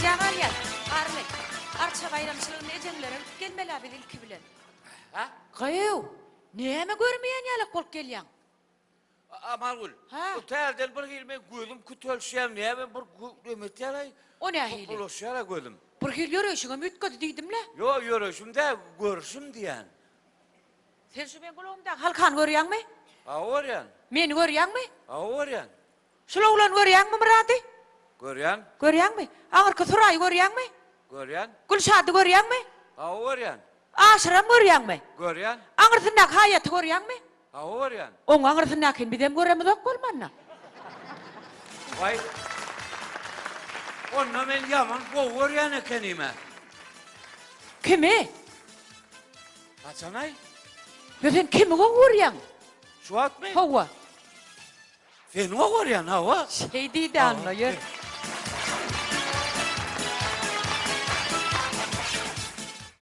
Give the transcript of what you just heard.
Gijä galýas, Garly. Arça baýramçylygyny ejeňlere gidip gelmel-ä biz ilki bilen. Hä? Gyýw, näme görmeýän ýalak bolup gelýäň? Amangül, Hä? bu täzeden bir hili meň gözüm kütelişýär, näme bir emetýär-aý. O nähili? Bulaşýar-a gözüm. Bir hili ýöreýşiňem üýtgedi diýdim-le. Ýok, ýöreýşim däl, görüşim diýýän. Sen şu meň gulagymdaky halkany görýäňmi? Hawa, görýän. Meni görýäňmi? Hawa, görýän. Şul oglany görýäňmi, Myrady? Görýän. Görýäňmi? Aňyrky Suraýy görýäňmi? Görýän. Gülşady görýäňmi? Hawa, görýän. Aşyram görýäňmi? Görýän. Aňyrsyndaky Haýaty görýäňmi? Hawa, görýän. Oň aňyrsyndakyny bizem göremizok bolmanda. Waý. Onda men ýaman gowy görýän ekenim-ä. Kimi? Haçan-aý? Ýa sen kimi gowy görýäň? Şu wagtmy? Hawa. Seni gowy görýän, hawa. Şeý diýdi Anna, ýör.